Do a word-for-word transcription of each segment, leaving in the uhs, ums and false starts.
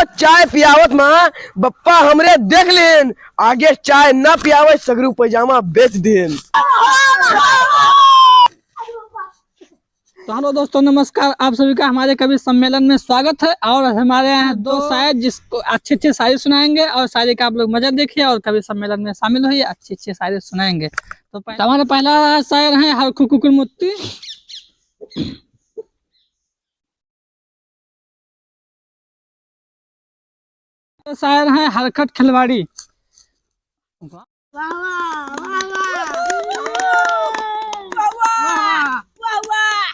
चाय पियावत मा बप्पा हमरे देख लेन, आगे चाय ना पियावे, सगरू पैजामा बेच देन। तो हेलो दोस्तों, नमस्कार। आप सभी का हमारे कवि सम्मेलन में स्वागत है। और हमारे यहाँ दो शायर जिसको अच्छे अच्छे शायरी सुनाएंगे और शायरी का आप लोग मजा देखिए और कवि सम्मेलन में शामिल होइए, अच्छे अच्छे शायरी सुनाएंगे। तो पह-, तो हमारे पहला शायर है हरखू कुकुर मुत्ती। शायर हैं हरखट खिलवाड़ी। वाह, वाह, वाह, वाह।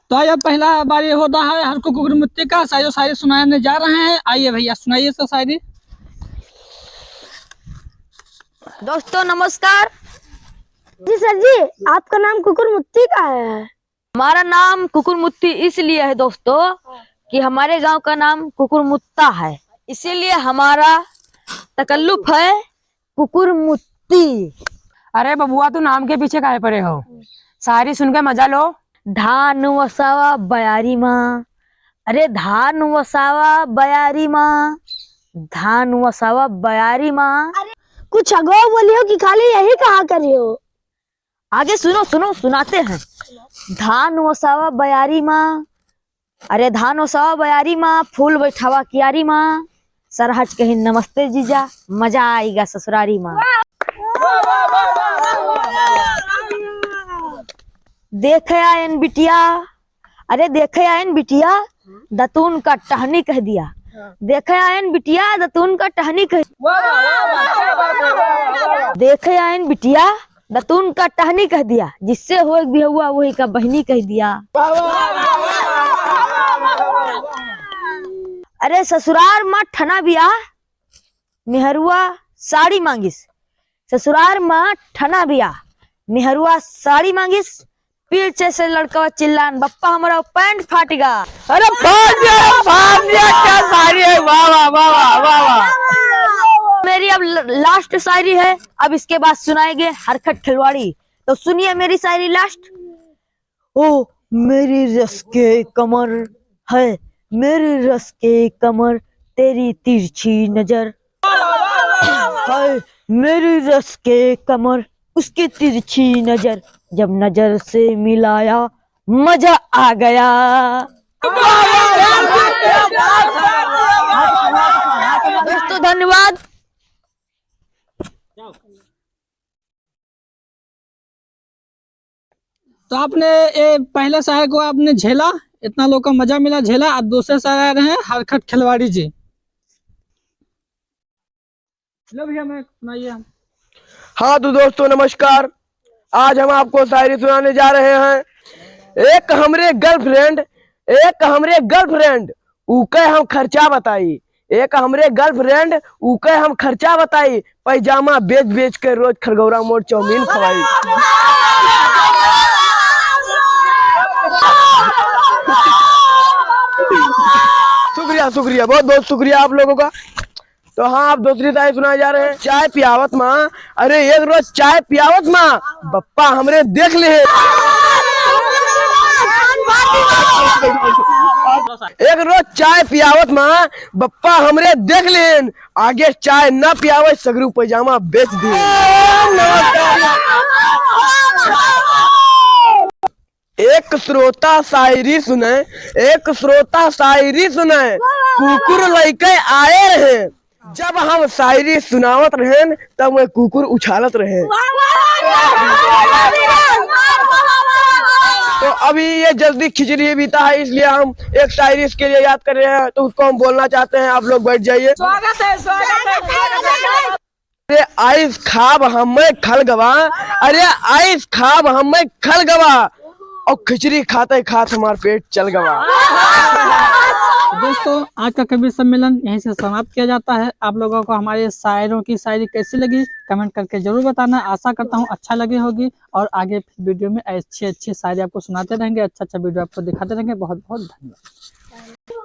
तो आइए, पहला बारी होता है हरखू कुकुर मुत्ती का, शायरी, शायरी सुनाने जा रहे हैं। आइए भैया, सुनाइए तो शायरी। दोस्तों नमस्कार। जी सर जी, आपका नाम कुकुर मुत्ती का है? हमारा नाम कुकुरमुत्ती इसलिए है दोस्तों कि हमारे गांव का नाम कुकुरमुत्ता है, इसीलिए हमारा तकल्लुफ है कुकुरमुत्ती। अरे बबुआ, तू नाम के पीछे काहे पड़े हो? शायरी सुन के मजा लो। धान वसावा बयारी मा, अरे धान वसावा बयारी मा, धान वसावा बयारी मा। अरे कुछ अगो बोलियो कि खाली यही कहा करियो? आगे सुनो, सुनो, सुनाते हैं। धान ओसावा बयारी मा, अरे धान ओसावा बयारी मा, फूल बैठावा कियारी मा, सरहज कहीं नमस्ते जीजा, मजा आएगा ससुरारी मा। देखे आयन बिटिया, अरे देखे आयन बिटिया, दतून का टहनी कह दिया। हाँ। देखे आयन बिटिया, दतून का टहनी कह, वाह, वाह, वाह, वाह, क्या बात है, वाह, वाह, वाह, वाह। देखे आयन बिटिया, दतून का टहनी कह दिया, जिससे हो एक बिहुआ वही का बहनी कह दिया। वाह, वाह, वाह, वाह। अरे ससुरार मा ठना बिया, मेहरुआ साड़ी मांगिस। ससुरार मा ठना बिया, मेहरुआ साड़ी मांगिस। पीछे से लड़का चिल्लान, "बप्पा, हमारा पैंट फाटेगा।" अरे फाड़ दिया, अरे फाड़ दिया, क्या शायरी है, वाह, वाह, वाह। मेरी अब ल-, लास्ट शायरी है, अब इसके बाद सुनाएंगे हरखट खिलवाड़ी। तो सुनिए मेरी शायरी लास्ट। ओ मेरी रस के कमर है, मेरी रस के कमर, तेरी तिरछी नजर। हाय मेरी रस के कमर, उसकी तिरछी नजर, जब नजर से मिलाया मजा आ गया। दोस्तों धन्यवाद। तो आपने ये पहले शायर को आपने झेला, इतना लोग का मजा मिला, झेला। अब दूसरे शायर हैं हरखट खिलवाड़ी जी। लो भैया, मैं सुनाइए हम। हाँ तो दोस्तों नमस्कार, आज हम आपको शायरी सुनाने जा रहे हैं। एक हमरे गर्लफ्रेंड, एक हमरे गर्लफ्रेंड, ऊके हम खर्चा बताई। एक हमरे गर्लफ्रेंड, ऊके हम खर्चा बताई। पैजामा बेच बेच के रोज खरगौरा मोर चाउमीन खवाई। शुक्रिया, शुक्रिया, बहुत बहुत शुक्रिया आप लोगों का। तो हाँ, आप दूसरी शायरी सुनाए जा रहे हैं। चाय पियावत मा, अरे एक रोज चाय पियावत मा, बप्पा हमरे देख ले। एक रोज चाय पियावत मा, बप्पा हमरे देख लेन, आगे चाय ना पियावे, सगरू पैजामा बेच दे। एक श्रोता शायरी सुने, एक श्रोता शायरी सुने, कुकुर लइके आए रहे। जब हम शायरी सुनावत रहेन, तब वह कुकुर उछालत रहे। तो अभी ये जल्दी खिचड़ी बीता है, इसलिए हम एक शायरी इसके लिए याद कर रहे हैं, तो उसको हम बोलना चाहते हैं। आप लोग बैठ जाइए। स्वागत है, स्वागत है, स्वागत है। अरे आइस खाब हमें खल गवा, अरे आइस खाब हमें खल गवा, और खिचड़ी खाते खात हमार पेट चल गवा। दोस्तों, आज का कवि सम्मेलन यहीं से समाप्त किया जाता है। आप लोगों को हमारे शायरों की शायरी कैसी लगी, कमेंट करके जरूर बताना। आशा करता हूँ अच्छा लगी होगी, और आगे फिर वीडियो में अच्छे अच्छे शायरी आपको सुनाते रहेंगे, अच्छा अच्छा वीडियो आपको दिखाते रहेंगे। बहुत बहुत धन्यवाद।